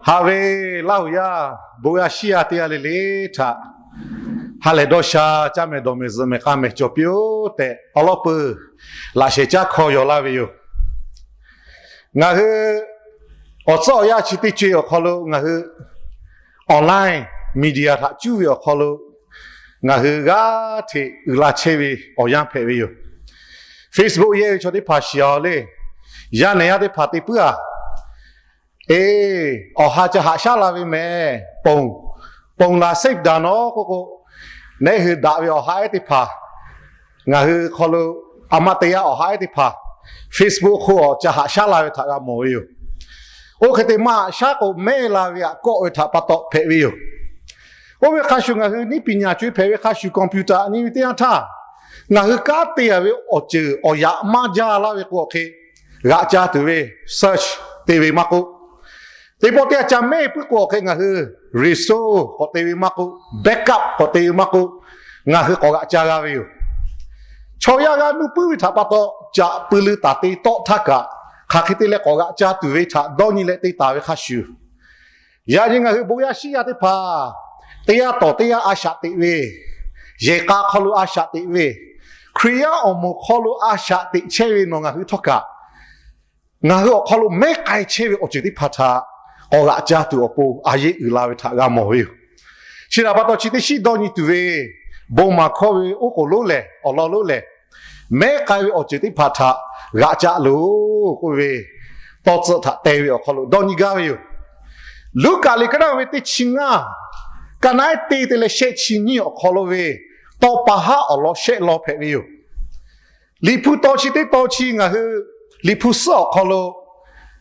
Haꞈ ve Laˇ huˍ yaˇ, bon yaˇ shiˉ yaˇ teˇ g'aˇ le le htaꞈ ha lehˬ dawˇ sha, caˇ mehˍ dawˬ mehˍ zuhꞈ mehˍ k'a mehˍ cawˬ piˇ-oˆ tehꞈ, awˬ lawn peuˬ laꞈ shehˍ caˉ hkawˇ yaw laˇ ve yoˬ. Ngaˬ hui awˬ tcuhˉ awˬ yanˇ chi teˇ co-e awˬ hk'aw lo ngaˬ hui online media htaꞈ cuˉ ve awˬ hk'aw lo ngaˬ hui g'aˇ hteꞈ uiˍ la chehˇ ve awˬ yanˇ hpehꞈ ve yoˬ. Facebook yehˇ ve chaw teˇ hpaˍ shiˍ-aˬ le. Yaˇ nehˬ yaˇ teˇ hpaˍ te puiˉ-a. Eˬ, awˬ ha ca haꞈ shaˉ la ve mehˍ. Ponˬ, ponˬ laˬ save daꞈ nawˉ k'oˆ k'o, neˉ hui daꞈ ve awˬ ha ehˉ teˇ hpaˍ, ngaˬ hui hk'aw lo a ma te yaˇ awˬ ha ehˉ teˇ hpaˍ Facebook hk'oˆ awˬ ca haꞈ shaˉ la ve htaꞈ g'a mawˬ ve yoˬ. Oˇ hk'e te maˇ haꞈ shaˉ k'o, mehˆ la ve aꞈ kawˆ ve htaꞈ pa taw hpehꞈ ve yoˬ. Oˇ ve hk'a shuˍ ngaˬ hui niˉ piˍ nyaˍ co-e hpehꞈ ve hk'a shuˍ, computer nyi ve teˇ yanˇ htaˇ, ngaˬ hui kanˉ te-a ve awˬ ceuˬ awˬ yaꞈ maˇ jaˇ laˇ ve k'o awˬ hk'e, g'aꞈ ca tuˬ ve search te ve maˇ k'oˆ, teˇ pawˆ teˇ yanˇ ca mehˆ puiˉ k'o awˬ hk'e ngaˬ hui resource k'awꞈ te ve maˇ k'oˆ, backup k'awꞈ te ve maˇ k'oˆ, ngaˬ hui k'awꞈ g'aꞈ ca g'a ve yoˬ. Chaw yaˇ g'a nuˇ puiˉ ve htaꞈ pa taw, caꞈ pui leu taˍ te tawˆ htaˇ kaꞈ, hk'aˬ hk'e te leh k'awꞈ g'aꞈ ca tuˬ ve htaꞈ dawˇ nyi leh te taˍ ve hk'a shuˍ, yaꞈ nyi ngaˬ hui bon yaˇ shiˉ yaˇ teˇ hpaˍ teˇ g'aˇ tawˍ teˇ g'aˇ a shaꞈ teꞈ ve, yehˬ k'a hk'aw lo a shaꞈ teꞈ ve, Hkriꞈ yaˇ awˬ moˍ hk'aw lo a shaꞈ teꞈ chehˇ ve nawˬ ngaˬ hui htawˇ kaꞈ, ngaˬ hui awˬ hk'aw lo mehˉ k'ai chehˇ ve awˬ ceuˬ teˇ hpaˍ htaꞈ k'awꞈ g'aꞈ ca tuˬ awˬ pon a yeˆ uiˍ la ve htaꞈ g'a mawˬ ve yoˬ. Chi htaꞈ pa taw chi teˇ shiˉ dawˇ nyi tuˬ ve, bon maˍ hkawˇ ve oˉ k'oˍ lonˉ lehˬ awˬ lawn lonˉ lehˬ, mehˉ k'ai ve awˬ ceuˬ teˇ hpaˍ htaꞈ g'aꞈ ca loˬ k'oˆ ve tawˇ tcuhˆ htaꞈ te ve awˬ hk'aw lo dawˇ nyi gaˇ ve yoˬ. Luˉkaꞈ liꞈ ka naˆ ve teˇ chi ngaˇ, ka naˆ ehˉ teˇ te leh shehˆ chi nyiˇ awˬ hk'aw lo ve tawˇ pa haˉ awˬ lawn shehˆ law hpehꞈ ve yoˬ. Liꞈ hpu taw chi teˇ taw chi ngaˬ hui Liꞈ hpu suhˉ awˬ hk'aw lo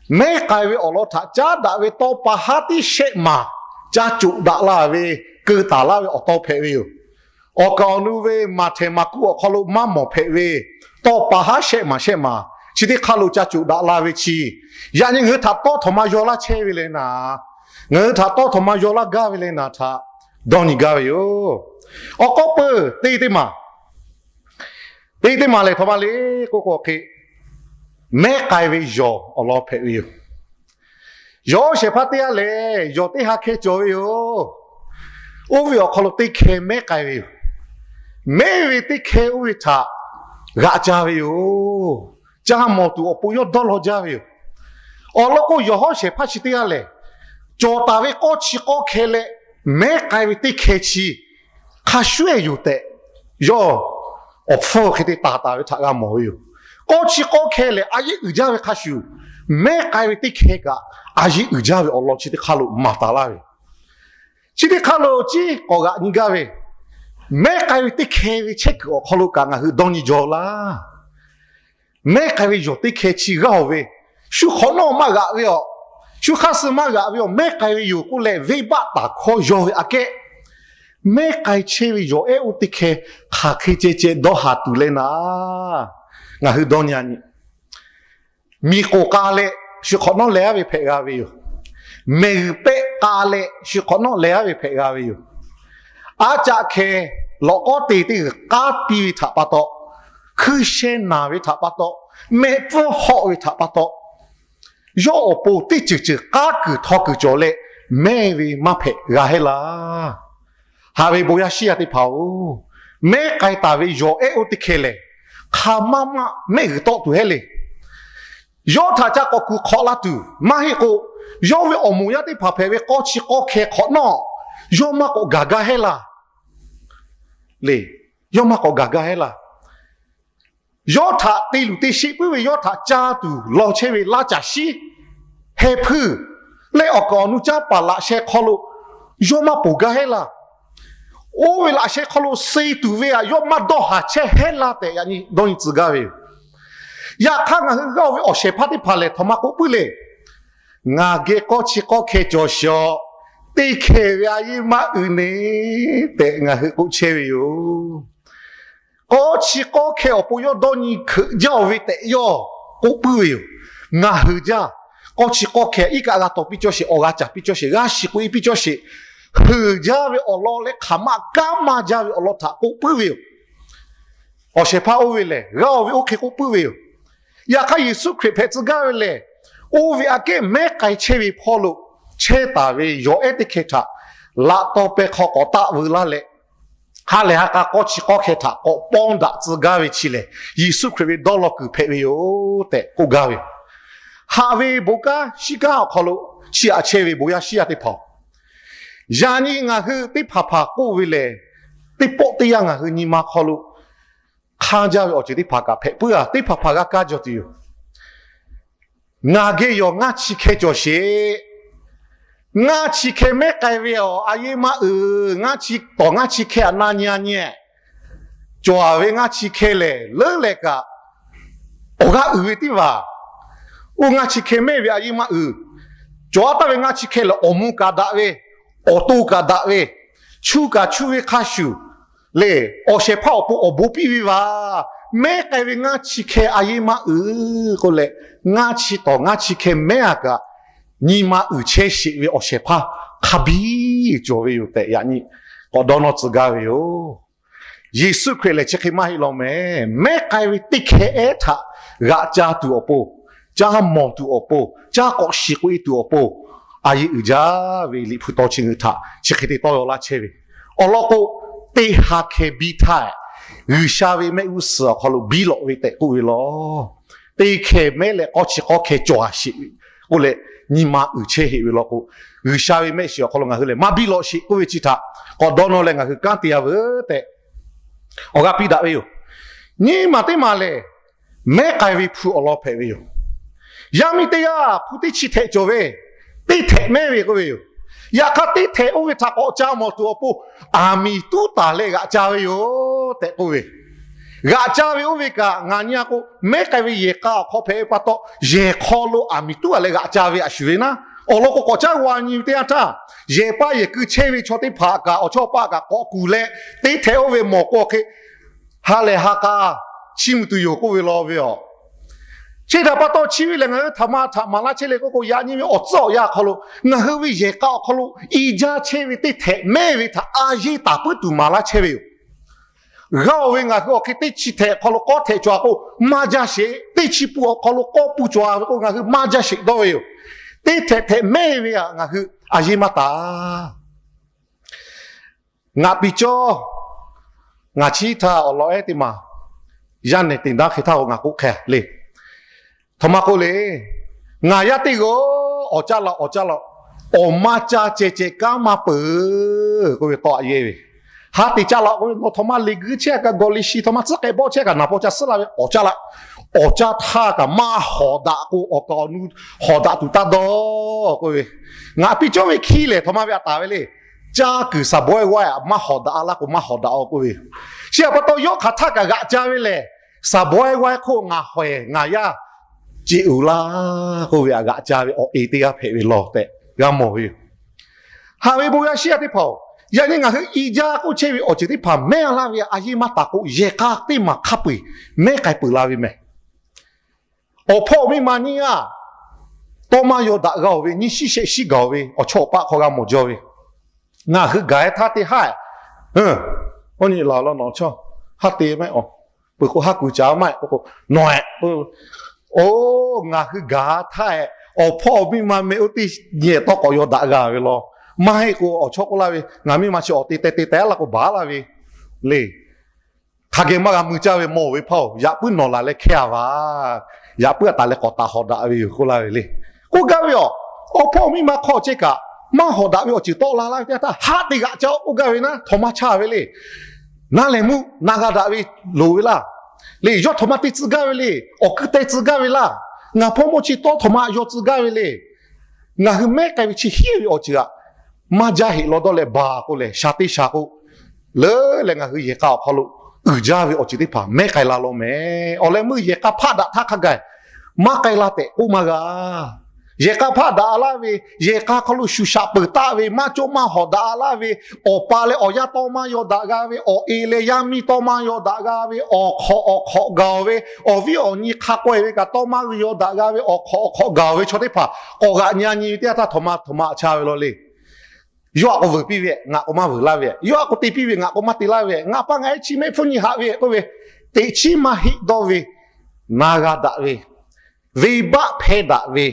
mehˉ k'ai ve awˬ lawn htaꞈ caˉ daꞈ ve tawˇ pa haˉ tiˉ shehˆ maˬ ca coꞈ daꞈ la ve, keu taˍ laˇ ve awˬ taw hpehꞈ ve yoˬ. Awˬ kaˍ awˬ nu ve Maꞈhtehˍ Maˍkuˆ awˬ hk'aw lo maˇ mawˬ hpehꞈ ve tawˇ pa haˉ shehˆ maˬ shehˆ maˬ chi teˇ hk'aˇ lo ca coꞈ daꞈ la ve chi, yaꞈ nyi ngaˬ hui htaꞈ tawˇ htawnˍ ma yaw laˇ chehˇ ve leh naˍ, ngaˬ hui htaꞈ tawˇ htawnˍ ma yaw laˇ gaˇ ve leh naˍ htaꞈ dawˇ nyi gaˇ ve yoˬ. Awˬ k'awˇ peuˬ teˇ teˇ maˬ, teˇ teˇ maˬ lehˬ htawˇ ma le k'oˆ k'o hk'e, mehˉ k'ai ve yawˬ awˬ lawn hpehꞈ ve yoˬ. Yawˬ shehˍ hpaˇ teˇ g'aˇ lehˬ yawˬ teˇ ha hkeh cawˬ ve yoˬ. Oˇ ve awˬ hk'aw lo teˇ hkeh mehˉ k'ai ve yoˬ. Mehˉ ve teˇ hkeh oˇ ve htaꞈ g'aꞈ ca ve yoˬ. Ca mawˬ tuˬ awˬ pon yawˇ dawˇ law jaˇ ve yoˬ. Awˬ lawn k'o, yawˬ hawˉ shehˍ hpaˇ chi teˇ g'aˇ lehˬ, cawˬ taˍ ve k'awˇ chi k'awˇ hkeh leh mehˉ k'ai ve teˇ hkeh chi hk'a shuˉ-ehˍ yoˬ tehꞈ, yawˇ awˬ hpfuhˇ hk'e te taˍ taˍ ve htaꞈ g'a mawˬ ve yoˬ. K'awˇ chi k'awˇ hkeh lehˬ a yeˆ uiˍ jaˇ ve hk'a shuˍ, mehˉ k'ai ve teˇ hkeh kaꞈ a yeˆ uiˍ jaˇ ve awˬ lawn chi teˇ hk'aˇ lo maˍ taˍ laˇ ve. Chi teˇ hk'aˇ lo ciˉ k'awꞈ g'aꞈ nyi gaˇ ve, mehˉ k'ai ve teˇ hkeh ve chehˇ kuiˬ awˬ hk'aw lo kaꞈ ngaˬ hui dawˇ nyi jaw laˇ. Mehˉ k'ai ve yawˬ teˇ hkeh chi g'aˇ-oˬ ve, shu hk'awꞈ nawˉ maˇ g'aꞈ ve awˬ, shu hk'aˇ suh maˇ g'aꞈ ve awˬ mehˉ k'ai ve yoˬ k'oˆ leh venˇbaˆ taˍ hkawˇ yaw ve aꞈ kehˉ, mehˉ k'ai chehˇ ve yawˬ ehˉ oˇ teˇ hkeh hk'aˬ hk'e ceh ceh dawˇ haˍ tuˬ leh naˍ, ngaˬ hui dawˇ nyi-a nyi. Miˬ k'oˍ k'a leh shu hk'awꞈ nawˉ leh-aˉ ve hpehꞈ g'a ve yoˬ. Mehˬ g'uiˬ pehˆ k'a leh shu hk'awꞈ nawˉ leh-aˉ ve hpehꞈ g'a ve yoˬ. Aˉ caˆ hkeh lawꞈ k'awˉ te teˇ g'uiˬ k'aˉ piˇ ve htaꞈ pa taw, hkui sheh naˬ ve htaꞈ pa taw, mehˆ pfuhˇ hawˆ ve htaꞈ pa taw, yawˇ awˬ pon teˇ ceuˬ ceuˬ k'aˉ kuiˬ htaw kuiˬ cawˬ leh mehˇ ve maˇ hpehꞈ g'a hehˉ laˇ. Haꞈ ve bon yaˇ shiˉ yaˇ teˇ hpaˍ-oˬ, mehˉ k'ai taˍ ve yawˬ ehˉ oˇ teˇ hkeh lehˬ, hk'aˬ maˇ maˇ mehˆ g'uiˬ tawˆ tuˬ hehˉ le. Yawˇ htaꞈ ca k'awꞈ kuˬ hk'awꞈ la tuˬ maˇ heˆ k'o, yawˇ ve awˬ moˍ yaˇ teˇ hpaˍ hpehꞈ ve k'awˇ chi k'awˇ hkeh hk'awꞈ nawˉ, yawˇ maˇ k'awꞈ gaˬ gaˇ hehˉ laˇ. Le, yawˇ maˇ k'awꞈ gaˬ gaˇ hehˉ laˇ. Yawˇ htaꞈ te luˬ te sheˆ puiˉ ve yawˇ htaꞈ caˇ tuˬ law chehˇ ve laˇ caˬ shiˉ, heh hpuiˇ leh awˬ kaˍ awˬ nu caˉ paˍ laꞈ sheh hk'aw lo yawˇ maˇ ponˬ gaˇ hehˉ laˇ. Oˇ ve laꞈ sheh hk'aw lo suh tuˬ ve htaꞈ yawˇ maˇ dawˇ haˍ chehˇ hehˉ laˇ tehꞈ yaꞈ nyi dawˇ nyi tcuh gaˇ ve yoˬ. Yaꞈ hk'aˇ ngaˬ hui g'aˇ-oˬ ve awˬ shehˍ hpaˇ teˇ hpaˍ lehˬ htawꞈ ma k'oˆ puiˉ le. Ngaˬ geh k'awˇ chi k'awˇ hkeh cawˬ sheˍ-aw, teˇ hkeh ve a yeˇ maˇ uiˍ ne tehꞈ ngaˬ hui k'oˆ chehˇ ve yoˬ. K'awˇ chi k'awˇ hkeh awˬ pon yawˇ dawˇ nyi hkeuꞈ jaˇ-oˬ ve tehꞈ yawˇ k'oˆ puiˉ ve yoˬ. Ngaˬ hui jaˇ, k'awˇ chi k'awˇ hkeh iˉ kaˆ g'a tawˍ piˇ cawˇ sheˍ, awˬ g'a caˍ piˇ cawˇ sheˍ, g'a shiˍ k'oꞈ e piˇ cawˇ sheˍ, heuˬ jaˇ ve awˬ lawn leh hk'aˬ maˇ kanˉ maˇ jaˇ ve awˬ lawn htaꞈ k'oˆ puiˉ ve yoˬ. Awˬ shehˍ hpaˇ oˇ ve lehˬ g'aˇ-oˬ ve oˇ hk'e k'oˆ puiˉ ve yoˬ. Yaꞈ hk'aˇ Yeˍsuˆ Hkriꞈ hpehꞈ tcuh gaˇ ve lehˬ, oˇ ve aꞈ kehˉ mehˉ k'ai chehˇ ve hpawˇ lo chehˇ taˍ ve yawˬ ehˉ teˇ hkeh htaꞈ laꞈ taw peh hk'aw k'awꞈ taˆ veu laˇ leh, ha lehˬ ha k'a k'awˇ chi k'awˇ hkeh htaꞈ k'awꞈ pawˇ daꞈ tcuh gaˇ ve chi lehˬ, Yeˍsuˆ Hkriꞈ ve dawˇ law kuiˬ hpehꞈ ve yoˬ tehꞈ k'oˆ gaˇ ve yoˬ. Haꞈ ve bon kanˉ shiˉ kanˉ awˬ hk'aw lo chiˇ aꞈ chehˇ ve bon yaˇ shiˉ yaˇ teˇ hpaˍ-oˬ, yaꞈ nyi ngaˬ hui teˇ hpaˍ hpaˍ k'oˆ ve lehˬ, teˇ pawˆ teˇ yanˇ ngaˬ hui nyi ma hk'aw lo hk'anˇ jaˇ ve awˬ ceuˬ teˇ hpaˍ kaꞈ hpehꞈ puiˉ-a. Teˇ hpaˍ hpaˍ g'a kaˇ jaw tuˬ yoˬ. Ngaˬ geh yawˬ ngaˇ chi hkeh cawˬ sheˍ. Ngaˇ chi hkeh mehˉ k'ai ve awˬ a yeˇ maˇ uiˍ. Ngaˇ chi tawˍ ngaˇ chi hkeh aꞈ na nyi a nyi-ehˍ. Cawˬ-a ve ngaˇ chi hkeh lehˬ leuˉ leh kaꞈ, awˬ g'aˇ uiˍ ve teˇ hpaˍ, oˇ ngaˇ chi hkeh mehˉ ve a yeˇ maˇ uiˍ. Cawˬ-a taˍ ve ngaˇ chi hkeh lehˬ, awˬ mvuh kaꞈ daꞈ ve, awˬ to kaꞈ daꞈ ve, chuˇ kaꞈ chuˇ ve hk'a shuˍ lehˬ, awˬ shehˍ hpaˇ awˬ pon awˬ bon piˇ ve vaˬ. Mehˉ k'ai ve ngaˇ chi hkeh a yeˇ maˇ uiˍ k'oˆ leh, ngaˇ chi tawˍ ngaˇ chi hkeh mehˉ-a kaꞈ, nyi ma uiˍ chehˇ sheˍ ve awˬ shehˍ hpaˇ hk'a biˇ cawˬ ve yoˬ tehꞈ, yaꞈ nyi k'awꞈ dawˇ nawˇ tcuh gaˇ ve yoˬ. Yeˍsuˆ Hkriꞈ lehˬ chi hk'e maˇ heˆ law mehˍ. Mehˉ k'ai ve teˇ hkeh ehˉ htaꞈ g'aꞈ ca tuˬ awˬ pon, caˇ mawˬ tuˬ awˬ pon, caˇ k'awꞈ shiˍ k'oꞈ e tuˬ awˬ pon, a yeˇ uiˍ jaˇ ve Liꞈ hpu taw chi ngaˬ hui htaꞈ chi hk'e te tawˇ yaw laˇ chehˇ ve. Awˬ lawn k'o, teˇ ha hkeh biˇ htaˇ, G'uiˬsha ve mehˆ g'uˇ suhˍ awˬ hk'aw lo biˇ lawꞈ ve tehꞈ k'oˆ ve law. Teˇ hkeh mehˉ leh k'awˇ chi k'awˇ hkeh cawˬ-a sheˍ ve k'oˆ leh, nyi ma uiˍ chehˇ heˆ ve law k'o, G'uiˬsha ve mehˆ shiˍ awˬ hk'aw lo ngaˬ hui lehˬ maˇ biˇ lawꞈ sheˍ k'oˆ ve chi htaꞈ k'awꞈ dawˇ nawˇ leh ngaˬ hui kanˉ te-a veuˬ tehꞈ, awˬ g'aˇ piˇ daꞈ ve yoˬ. Nyiˇ maˬ teˇ maˬ lehˬ, mehˉ k'ai ve hpu awˬ lawn hpehꞈ ve yoˬ. Yaˇ miˇ teˇ g'aˇ hpu teˇ chi htehꞈ cawˬ ve, teˇ htehꞈ mehˉ ve k'oˆ ve yoˬ. Yaꞈ hk'aˇ, teˇ htehꞈ oˇ ve htaꞈ k'awꞈ ca mawˬ tuˬ awˬ pon, aˬ miˍ tuˉ taˍ leh g'aꞈ ca ve yoˬ tehꞈ k'oˆ ve. G'aꞈ ca ve oˇ ve kaꞈ ngaˬ nyi-a k'o, mehˉ k'ai ve yehˬ k'a awˬ hk'aw hpehꞈ ve pa taw, yehˬ hk'aw lo aˬ miˍ tuˉ-a leh g'aꞈ ca ve a shuˍ ve naˉ, awˬ lawn k'o k'awꞈ caˉ g'a nyi ve teˇ yanˇ htaˇ, yehˬ paˇ yehˬ kui chehˇ ve chaw teˇ hpaˍ kaꞈ awˬ chawˇ paˆ kaꞈ k'awꞈ kuˬ leh, teˇ htehꞈ oˇ ve mawˬ k'o hk'e, ha lehˬ ha k'a chiˇ mvuh tuˬ yoˬ k'oˆ ve law ve aˬ. Chi htaꞈ pa taw chi ve lehˬ, ngaˬ hui htaꞈ ma htaꞈ maˍ laˇ chehˇ le k'oˆ k'o, yaꞈ nyi ve awˬ tcuhˉ awˬ yanˇ awˬ hk'aw lo ngaˬ hui ve yehˬ k'a awˬ hk'aw lo i jaˇ chehˇ ve teˇ htehꞈ mehˉ ve htaꞈ a yeˇ taˍ puiˉ tuˬ maˍ laˇ chehˇ ve yoˬ. G'a-oˬ ve ngaˬ hui awˬ hk'e teˇ chi htehꞈ awˬ hk'aw lo k'awˇ htehꞈ cawˬ-a k'o, maˇ jaˇ sheˍ. Teˇ chi pun awˬ hk'aw lo k'awˇ pun cawˬ-a ve k'o, ngaˬ hui maˇ jaˇ sheˍ dawˇ ve yoˬ. Teˇ htehꞈ htehꞈ mehˉ ve htaꞈ ngaˬ hui a yeˇ maˇ taˍ. Ngaˬ piˇ cawˇ, ngaˬ chiˇ htaˇ awˬ lawn ehˉ teˇ maˬ yaˇ nehˬ te daˇ hk'e htaˇ k'o ngaˬ k'oˆ hk'e le. Htaꞈ ma k'oˆ le, ngaˬ yaˇ teˇ g'aˇ-oˬ, awˬ caˇ laꞈ, awˬ caˇ laꞈ, awˬ maˇ caˇ ceh ceh kanˉ maˇ peuˬ k'oˆ ve tawˆ a yeˇ ve. Ha te caˇ laꞈ k'oˆ ve, nawˬ htaꞈ ma liꞈ guiˇ chehˇ kaꞈ, gawˬ liꞈ shi htaꞈ ma tcuhˉ k'ai bawˆ chehˇ kaꞈ, naˍ paw ca suhˉ laˇ ve awˬ caˇ laꞈ, awˬ caˇ htaˇ kaꞈ maˇ hawˍ daꞈ k'o, awˬ kaˍ awˬ nu hawˍ daꞈ tuˬ taˇ dawˇ k'oˆ ve. Ngaˬ piˇ cawˇ ve hkiˇ lehˬ, htaꞈ ma ve aꞈ taˍ ve le. Caˇ kuiˬ saˍ bawehˇ g'awehˇ maˇ hawˍ daꞈ-a laˇ k'o, maˇ hawˍ daꞈ-aw k'oˆ ve. Chi htaꞈ pa taw, yawˇ hk'aˬ htaˇ kaꞈ g'aꞈ ca ve lehˬ, saˍ bawehˇ g'awehˇ hk'oˆ ngaˬ hawehˬ ngaˬ yaˇ ce uiˍ laˇ k'oˆ ve htaꞈ g'aꞈ ca ve awˬ e teˇ g'aˇ hpehꞈ ve law tehꞈ g'a mawˬ ve yoˬ. Haꞈ ve bon yaˇ shiˉ yaˇ teˇ hpaˍ-oˬ, yaꞈ nyi ngaˬ hui i jaˇ k'oˆ chehˇ ve awˬ ceuˬ teˇ hpaˍ mehˉ-a laˇ ve a yeˇ maˇ taˍ k'o, yehˬ k'a teˇ maˬ hk'a peu-eˬ mehˉ k'ai peuˬ la ve mehˬ. Awˬ hpawˇ awˬ miˇ ma nyiˇ g'aˇ tawˇ maˇ yaw daꞈ g'a-oˬ ve, nyiˇ shiˉ shehˆ shiˉ gaˬ-oˬ ve awˬ chawˇ awˬ paˆ hk'aw g'a mawˬ jaw ve, ngaˬ hui gaˬ-e htaˇ teˇ haˉ-ehˍ, oˇ nyi laˬ law nawˬ chaw, haˉ te maˇ-eˬ-aw, peuˬ k'o haˉ kuiˬ caˍ maˇ-eˬ k'oˆ k'o, nawˬ-ehˍ, oˇ, ngaˬ hui gaˬ htaˇ-ehˍ, awˬ hpawˇ awˬ miˇ ma meh oˇ teˇ nyi-ehˍ tawˇ k'awꞈ yaw daꞈ g'a ve law. Maˇ heˆ k'o, awˬ chawˇ k'oˆ laˇ ve, ngaˬ miˇ ma chi awˬ te teh te teh laˇ k'o baˬ laˇ ve le. Hk'a geh maˇ g'a mui caˇ ve mawˬ ve hpaˇ-oˬ, yaꞈ puiˉ nawˬ laˬ leh hkehˇ-a vaˬ. Yaꞈ puiˉ aꞈ taˍ leh k'awꞈ taˍ hawˍ daꞈ ve yoˬ k'oˆ laˇ ve le. K'oˆ gaˇ ve aˬ, awˬ hpawˇ awˬ miˇ ma hk'aw ceh kaꞈ, maˇ hawˍ daꞈ ve awˬ ceuˬ tawˆ la laˇ ve teˇ yanˇ htaˇ, haˉ te g'aꞈ ca-o k'oˆ gaˇ ve naˉ, htaꞈ ma chaˇ ve le. Na lehˬ meuˇ na g'a daꞈ ve loˍ ve laˇ. Le, yawˇ htaꞈ ma te tcuh gaˇ ve le. Awˬ kui teh tcuh gaˇ ve laˇ. Ngaˬ hpawˇ mawˇ chi tawˇ htaꞈ ma yaw tcuh gaˇ ve le. Ngaˬ hui mehˉ k'ai ve chi hiˉ ve awˬ ceuˬ aꞈ, maˇ jaˇ heˆ law dawˇ leh baˬ k'o lehˬ, sha teˇ sha k'o, leuˉ leh ngaˬ hui yehˬ k'a awˬ hk'aw lo uiˍ jaˇ ve awˬ ceuˬ teˇ hpaˍ mehˉ k'ai la law mehˬ. Awˬ leh meuˇ yehˬ k'a hpaˆ daꞈ htaˇ hk'a gaˬ maˇ k'ai la tehꞈ k'oˆ maˇ g'a. Yehˬ k'a hpaˆ daꞈ laˇ ve, yehˬ k'a hk'aw lo shuˍ shaꞈ peuˬ taˆ ve, maˇ cawˇ maˇ hawˍ daꞈ laˇ ve, awˬ pa leh awˬ yaˇ tawˇ maˇ yaw daꞈ g'a ve, awˬ e leh yaˇ miˇ tawˇ maˇ yaw daꞈ g'a ve, awˬ hk'awꞈ awˬ hk'awꞈ gaˬ-oˬ ve, awˬ viˉ awˬ nyi hk'a k'awehˇ ve kaꞈ tawˇ maˇ g'uiˬ yaw daꞈ g'a ve, awˬ hk'awꞈ awˬ hk'awꞈ gaˬ-oˬ ve chaw teˇ hpaˍ k'awꞈ g'aꞈ nyi-a nyi ve teˇ yanˇ htaˇ, htaꞈ ma htaꞈ ma chaˇ ve law le. Yawˇ htaꞈ k'o vuiˬ piˇ ve, ngaˬ k'o maˇ vuiˬ laˇ ve, yawˇ htaꞈ k'o te piˇ ve, ngaˬ k'o maˇ te laˇ ve, ngaˬ pa ngaˬ e chi mehˆ hpfuhˇ nyi haꞈ ve k'oˆ ve, teꞈ chiˉ maˇ heˆ dawˇ ve, na g'a daꞈ ve, venˇbaˆ hpehˇ daꞈ ve,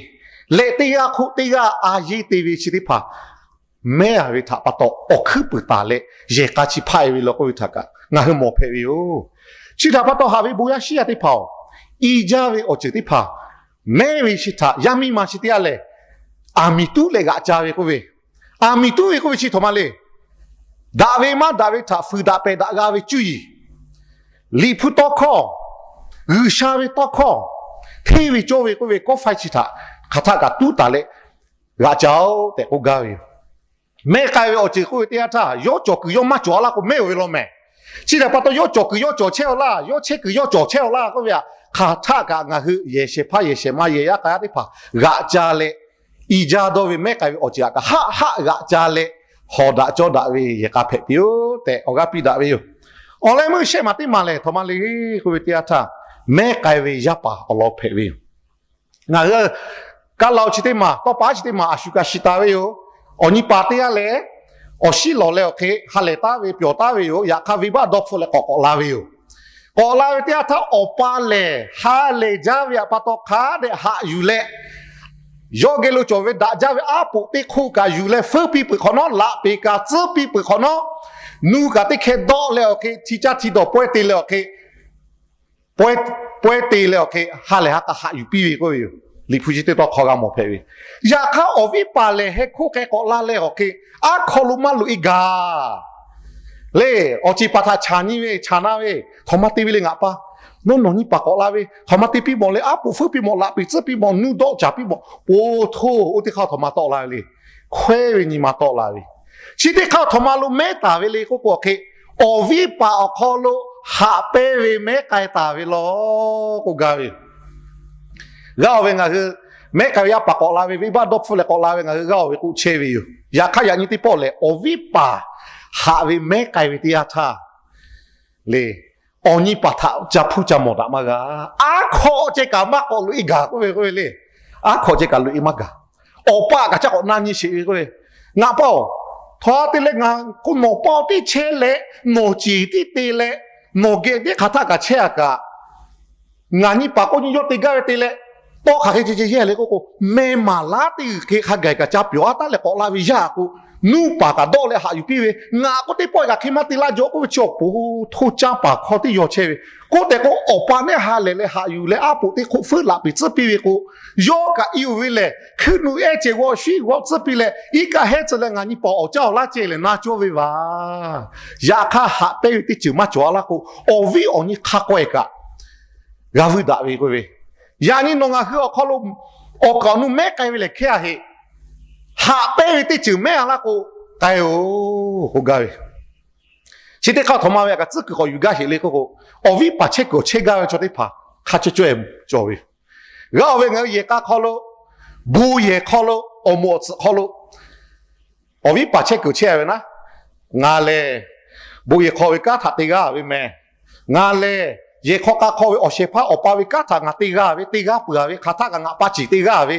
leh teˇ g'aˇ hk'oˆ teˇ g'aˇ a yeˇ te ve chi teˇ hpaˍ mehˉ a ve htaꞈ pa taw awˬ hkuiˉ puiˍ taˍ leh yehˬ k'a chi hpaˆ e ve law k'oˆ ve htaꞈ kaꞈ ngaˬ hui mawˬ hpehꞈ ve yoˬ. Chi htaꞈ pa taw haꞈ ve bon yaˇ shiˉ yaˇ teˇ hpaˍ-oˬ, i jaˇ ve awˬ ceuˬ teˇ hpaˍ mehˉ ve chi htaꞈ yaˇ miˇ ma chi teˇ g'aˇ lehˬ, aˬ miˍ tuˉ leh g'aꞈ ca ve k'oˆ ve, aˬ miˍ tuˉ ve k'oˆ ve chi htaꞈ ma le, daꞈ ve maˇ daꞈ ve htaꞈ fuiˍ daꞈ pehˬ daꞈ g'a ve cuˇ yiˍ, Liꞈ hpu tawˇ hkawˇ, G'uiˬsha ve tawˇ hkawˇ, hteˇ ve cawˇ ve k'oˆ ve kawˆ faiˇ chi htaꞈ hk'aˬ htaˆ kaꞈ tuˉ taˍ leh g'aꞈ ca-oˬ tehꞈ k'oˆ gaˇ ve yoˬ. Mehˉ k'ai ve awˬ ceuˬ k'oˆ ve teˇ yanˇ htaˇ, yawˇ cawˬ kuiˬ yawˇ maˇ cawˬ a laˇ k'o mehˉ-oˬ ve law mehˍ. Chi htaꞈ pa taw yawˇ cawˬ kuiˬ yawˇ cawˬ chehˇ-aw laˇ, yawˇ chehˇ kuiˬ yawˇ cawˬ chehˇ-aw laˇ k'oˆ ve htaꞈ hk'aˬ htaˆ kaꞈ ngaˬ hui yehˬ shehˍ hpaˇ yehˬ shehˍ ma yehˬ yaˇ k'a yaˇ teˇ hpaˍ g'aꞈ ca leh, i jaˇ dawˇ ve mehˉ k'ai ve awˬ ceuˬ htaꞈ kaꞈ haˆ haˆ g'aꞈ ca leh, hawˍ daꞈ cawˇ daꞈ ve yehˬ k'a hpehꞈ piˇ-oˆ tehꞈ awˬ g'aˇ piˇ daꞈ ve yoˬ. Awˬ leh meuˇ shehˆ maˬ teˇ maˬ lehˬ, htoꞈ ma le k'oˆ ve teˇ yanˇ htaˇ, mehˉ k'ai ve yaˇ paˍ awˬ lawn hpehꞈ ve yoˬ. Ngaˬ hui kaˇ la-o chi teˇ maˬ, tawˇ pa chi teˇ maˬ a shu kaꞈ shiˍ taˍ ve yoˬ. Awˬ nyi paˍ teˇ g'aˇ lehˬ, awˬ shiˉ lawˬ leh awˬ hk'e ha lehˬ taˉ ve, pyawˬ taˉ ve yoˬ. Yaꞈ hk'aˇ venˇbaˆ dawˇ hpfuhˆ leh k'awꞈ k'awꞈ la ve yoˬ. K'awꞈ la ve teˇ yanˇ htaˇ, awˬ pa lehˬ ha lehˬ jaˇ ve htaꞈ pa taw hk'a dehꞈ haꞈ yuˬ leh, yawˇ geh lo cawˬ ve daꞈ jaˇ ve aˉ poꞈ teˇ hk'oˆ kaꞈ yuˬ leh feuˉ piˇ peuˬ hk'awꞈ nawˉ, laꞈ peˍ kaꞈ tcuhˉ piˇ peuˬ hk'awꞈ nawˉ, nuˇ kaꞈ teˇ hkeh dawˆ leh awˬ hk'e, hti caˇ hti dawˬ pawehˇ te leh awˬ hk'e, pawehˇ te leh awˬ hk'e ha lehˬ ha k'a haꞈ yuˬ piˇ ve k'oˆ ve yoˬ. Liꞈ hpu chi teˇ tawˇ hk'aw g'a mawˬ hpehꞈ ve. Yaꞈ hk'aˇ awˬ viˉ paˍ lehˬ heh hkoˆ k'ai k'awꞈ la leh awˬ hk'e, aˉ hk'aw lo maˇ loꞈ e gaˬ le. Awˬ ceˬ paˍ htaꞈ chaˍ nyi ve, chaˍ na ve, htawnˍ ma te ve le ngaˬ pa, nawˬ nawˬ nyi paˍ k'awꞈ la ve htawnˍ ma te piˇ mawˬ le, aˉ poꞈ feuˉ piˇ mawˬ, laꞈ peˍ tcuhˉ piˇ mawˬ, nuˇ dawˆ caˍ piˇ mawˬ, po htoˇ oˇ teˇ hk'aˇ htawnˍ ma tawˆ la ve le. Hkawehˇ ve nyi ma tawˆ la ve. Chi teˇ hk'aˇ htawnˍ ma lo mehˉ taˍ ve le k'oˆ k'o awˬ hk'e, awˬ viˉ paˍ awˬ hk'aw lo haꞈ pehnˇ ve mehˉ k'ai taˍ ve law k'oˆ gaˇ ve yoˬ. G'a-oˬ ve ngaˬ hui mehˉ k'ai ve yaˇ paˍ k'awꞈ la ve, venˇbaˆ dawˇ hpfuhˆ leh k'awꞈ la ve ngaˬ hui g'a-oˬ ve k'oˆ chehˇ ve yoˬ. Yaꞈ hk'aˇ yaꞈ nyi teˇ pawˆ lehˬ, awˬ viˉ paˍ haꞈ ve mehˉ k'ai ve teˇ yanˇ htaˇ le, awˬ nyi paˍ htaꞈ ca hpuˇ ca mawˬ daꞈ maˇ g'a. Aˉ hk'aw ceh kaꞈ maˇ k'awꞈ loꞈ e gaˬ k'oˆ ve k'oˆ ve le. Aˉ hk'aw ceh kaꞈ loꞈ e maˇ gaˬ. Awˬ pa kaꞈ ca k'awꞈ na nyi sheˍ ve k'oˆ ve, ngaˬ pa-oˬ, htawnˍ te leh ngaˬ k'o nawˬ pa-oˬ teˇ chehˇ leh, nawˬ ceˬ tiˉ te leh, nawˬ geh teˇ hk'aˬ htaˆ kaꞈ chehˇ-a kaꞈ, ngaˬ nyi paˍ k'oˆ nyi yawˇ te gaˇ ve te leh, tawˇ hk'aˬ hk'e ceh ceh yehˇ le k'oˆ k'o, meh maˍ laˉ teˇ g'uiˬ hk'e hk'a gaˬ kaꞈ ca pyawˬ-a taˉ leh k'awꞈ la ve yaˇ k'o, nuˇ paˍ kaꞈ dawˆ leh haꞈ yuˬ piˇ ve, ngaˬ k'o teˇ pawˆ kaꞈ hk'e maˇ te laˇ jaw k'oˆ ve chi awˬ po htoˇ caˇ paˍ hkawˇ teˇ yaw chehˇ ve. K'oˆ tehꞈ k'o, awˬ pa nehˉ ha lehˬ leh haꞈ yuˬ leh aˉ poꞈ teˇ hk'oˆ feuˉ laꞈ peˍ tcuhˉ piˇ ve k'o, yawˇ kaꞈ i-oˬ ve lehˬ, hkuiˉ nu ehˉ ceh g'awˇ shuˉ g'awˇ tcuhˉ piˇ leh, iˉ kaˆ hehˉ tcuh leh ngaˬ nyi paˍ awˬ caˇ awˬ laˇ ceh lehˬ na cawˇ ve vaˬ. Yaꞈ hk'aˇ haꞈ pehnˇ ve teˇ ceuˬ maˇ cawˬ-a laˇ k'o, awˬ viˉ awˬ nyi hk'a k'awehˬ kaꞈ g'a vuiˇ daꞈ ve k'oˆ ve, yaꞈ nyi nawˬ ngaˬ hui awˬ hk'aw lo awˬ kaˍ awˬ nu mehˉ k'ai ve lehˬ hkehˇ-a heꞈ. Haꞈ pehnˇ ve teˇ ceuˬ mehˉ-a laˇ k'o, k'ai-oˬ k'oˆ gaˇ ve. Chi teˇ hk'aˇ htawnˍ ma ve htaꞈ kaꞈ tcuhˉ kuiˬ k'awꞈ yuˬ gaˇ sheˍ le k'oˆ k'o, awˬ viˉ paˍ chehˇ kuiˬ awˬ chehˇ gaˇ ve chaw teˇ hpaˍ hk'a cawˇ cawˇ-e cawˬ ve yoˬ. G'a-oˬ ve ngaˬ hui yehˬ k'a hk'aw lo, bon yehˬ hk'aw lo, awˬ moˍ awˬ tsuhꞈ hk'aw lo, awˬ viˉ paˍ chehˇ kuiˬ chehˇ-a ve naˉ, ngaˬ lehˬ bon yehˬ hk'aw ve kanˉ htaꞈ te g'aˇ ve meh. Ngaˬ lehˬ yehˬ hk'aw k'a hk'aw ve awˬ shehˍ hpaˇ awˬ pa ve kanˉ htaꞈ ngaˬ te g'aˇ ve, te g'aˇ peuˬ-a ve, hk'aˬ htaˆ kaꞈ ngaˬ pa ciˍ te g'aˇ ve,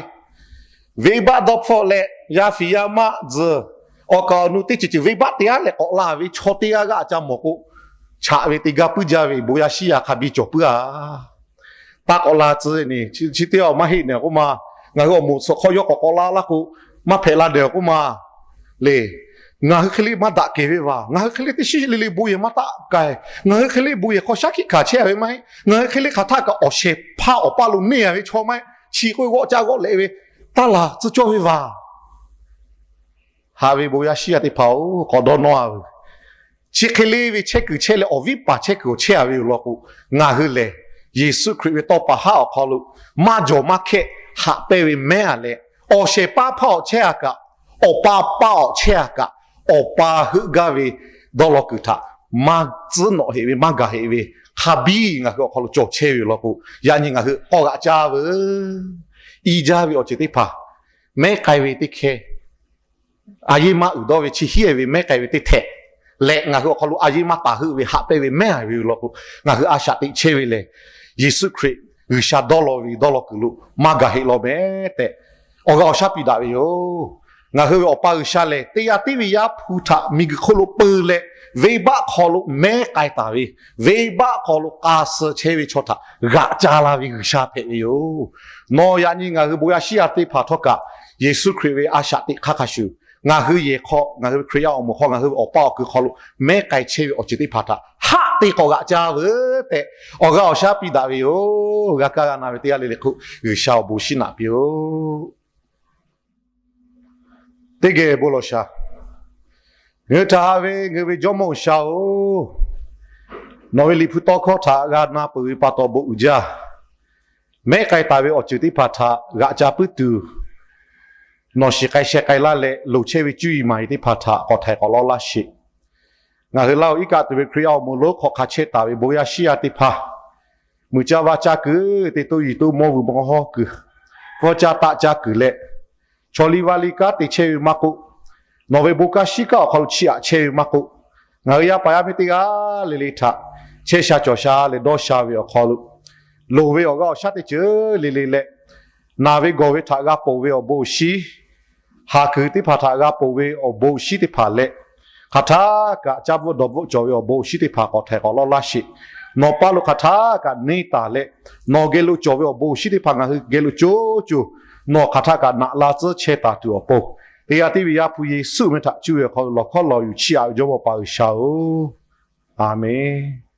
venˇbaˆ dawˇ hpfuhˆ leh yaˇ fiˍ yaˇ maˆ tzuhˬ, awˬ kaˍ awˬ nu teˇ ceuˬ ceuˬ venˇbaˆ te-a leh k'awꞈ la ve chaw teˇ g'aˇ g'aˇ ca mawˬ k'o, chaꞈ ve te gaˇ puiˉ jaˇ ve bon yaˇ shiˉ yaˇ hk'a biˇ cawˬ puiˉ-a. Taˇ k'awꞈ la tcuh ve ni, chi teˇ g'aˇ maˇ heˆ nehˬ k'oˆ ma. Ngaˬ hui awˬ moˍ tsuhꞈ hk'aw yawˇ k'awꞈ k'awꞈ la laˇ k'o, maˇ hpehꞈ la dehˬ k'oˆ ma le. Ngaˬ hui hk'e le maˇ daꞈ kehˬ ve vaˬ. Ngaˬ hui hk'e le teˇ shiˉ le le bon yehˬ maˇ taˆ k'ai. Ngaˬ hui hk'e le bon yehˬ hk'aw shaˉ hkiˆ hkanˍ chehˇ-a ve maˇ heˆ. Ngaˬ hui hk'e le hk'aˬ htaˆ kaꞈ awˬ shehˍ hpaˇ awˬ paˇ lo neˇ-a ve chaw maˇ heˆ. Chi k'oˆ ve g'awˆ caˇ g'awˆ leh ve taˇ laˬ tcuh cawˇ ve vaˬ. Haꞈ ve bon yaˇ shiˉ yaˇ teˇ hpaˍ-oˬ, k'awꞈ dawˇ nawˇ-a veuˬ. Chi hk'e le ve chehˇ kuiˬ chehˇ leh awˬ viˉ paˍ chehˇ kuiˬ awˬ chehˇ-a ve yoˬ law k'o, ngaˬ hui lehˬ Yeˍsuˆ Hkriꞈ ve tawˇ pa haˉ awˬ hk'aw lo maˇ jawˬ maˇ hkehˇ haꞈ pehnˇ ve mehˉ-a leh, awˬ shehˍ paˇ hpaˇ awˬ chehˇ-a kaꞈ, awˬ pa paˇ awˬ chehˇ-a kaꞈ, awˬ pa heuˆ gaˇ ve dawˇ law kuiˬ htaꞈ maˇ tcuhˉ nawꞈ heꞈ ve, maˇ gaˬ heꞈ ve hk'a biˇ ngaˬ hui awˬ hk'aw lo cawˬ chehˇ ve yoˬ law k'o, yaꞈ nyi ngaˬ hui k'awˇ g'aꞈ caˇ veuˬ. I jaˇ ve awˬ ceuˬ teˇ hpaˍ, mehˉ k'ai ve teˇ hkeh, a yeˇ maˇ uiˍ dawˇ ve chi hiˉ-e ve mehˉ k'ai ve teˇ htehꞈ leh, ngaˬ hui awˬ hk'aw lo a yeˇ maˇ taˍ heuˆ ve haꞈ pehnˇ ve mehˉ-a ve yoˬ law k'o, ngaˬ hui a shaꞈ teꞈ chehˇ ve lehˬ, Yeˍsuˆ Hkriꞈ G'uiˬsha dawˇ law ve dawˇ law kuiˬ lo maˇ gaˬ heˆ law meh tehꞈ, awˬ g'a awˬ shaˉ piˇ daꞈ ve yoˬ. Ngaˬ hui ve Awˬ pa G'uiˬsha lehˬ, teˇ g'aˇ tiˉ ve Yaˇ hpu htaꞈ miˬguiˬ hk'oˆ lo peu leh, venˇbaˆ hk'aw lo mehˉ k'ai taˍ ve, venˇbaˆ hk'aw lo k'a suh chehˇ ve chaw htaꞈ g'aꞈ ca la ve G'uiˬsha hpehꞈ ve yoˬ. Nawˬ yaꞈ nyi ngaˬ hui bon yaˇ shiˉ yaˇ teˇ hpaˍ htawˇ kaꞈ, Yeˍsuˆ Hkriꞈ ve a shaꞈ teꞈ hk'aˇ hk'a shuˍ, ngaˬ hui yehˬ hk'aw, ngaˬ hui ve Hkriꞈ yaˇ awˬ moˍ hk'aw, ngaˬ hui ve awˬ paˇ awˬ kui hk'aw lo mehˉ k'ai chehˇ ve awˬ ceuˬ teˇ hpaˍ htaꞈ haˆ te k'awꞈ g'aꞈ ca veuˬ tehꞈ, awˬ g'aˇ awˬ shaˉ piˇ daꞈ ve yoˬ. G'a kaˇ g'a na ve teˇ g'aˇ le le hk'oˆ, G'uiˬsha awˬ bon shiˉ naꞈ piˇ-oˆ. Teˇ geh bon lawˬ shaˍ. Ngaˬ hui htaꞈ haꞈ ve ngaˬ hui ve Jawˇmawˇ G'uiˬsha-oˬ, nawˬ ve Liꞈ hpu tawˇ hkawˇ htaꞈ g'a na peuˬ ve pa taw bon uiˍ jaˇ. Mehˉ k'ai taˍ ve awˬ ceuˬ teˇ hpaˍ htaꞈ g'aꞈ ca puiˉ tuˬ, nawˬ shiˍ k'ai sheh k'ai laˇ leh loˍ chehˇ ve cuˇ yiˍ maˍ yiˍ teˇ hpaˍ htaꞈ k'awꞈ htaiˍ k'awꞈ lawˇ laˇ sheˍ. Ngaˬ hui Laˇ huˍ iˉ kaˆ tuˬ ve Hkriꞈ yaˇ awˬ moˍ lonˉ hk'aw hk'a chehˇ taˍ ve bon yaˇ shiˉ yaˇ teˇ hpaˍ, muiˬ caˇ vaˇ caˇ kuiˬ, te toˇ yiˍ toˇ mawˇ vuiˬ mawˇ hawˇ kuiˬ, pfuhˇ caˇ taˆ caˇ kuiˬ leh, chaw liˇ vaˇ liˇ kanˉ te chehˇ ve maˇ k'oˆ, nawˬ ve bon kanˉ shiˉ kanˉ awˬ hk'aw lo chiˇ aꞈ chehˇ ve maˇ k'oˆ, ngaˬ hui yaˇ paˍ yaˇ miˇ teˇ g'aˇ le le htaꞈ chehˇ sha cawˬ sha leh dawˇ sha ve awˬ hk'aw lo, loˍ ve awˬ g'aˇ awˬ shaˉ teˇ ceuˬ le le leh, naˬ ve gawˬ ve htaꞈ g'a ponˬ ve awˬ bon awˬ shinˉ, haˍ kuiˬ teˇ hpaˍ htaꞈ g'a ponˬ ve awˬ bon awˬ shinˉ teˇ hpaˍ leh, hk'aˬ htaˇ kaꞈ caˇ bvuhˆ dawˬ bvuhˆ cawˬ ve awˬ bon awˬ shinˉ teˇ hpaˍ k'awꞈ htaiˍ k'awꞈ lawˇ laˇ sheˍ. Nawˬ paˇ lo hk'aˬ htaˇ kaꞈ neˇ taˍ leh, nawˬ geh lo cawˬ ve awˬ bon awˬ shinˉ teˇ hpaˍ ngaˬ hui geh lo co co, nawˬ hk'aˬ htaˇ kaꞈ naꞈ la tcuhˉ chehˇ taˍ tuˬ awˬ pon, teˇ g'aˇ tiˉ ve Yaˇ hpu Yeˍsuˆ meh htaꞈ cuˇ ve awˬ hk'aw lo lawˬ hkawˉ lawˬ yuˬ chiˇ aꞈ ve Jawˇmawˇ Awˬ pa G'uiˬsha-oˬ, Aˍmenˍ.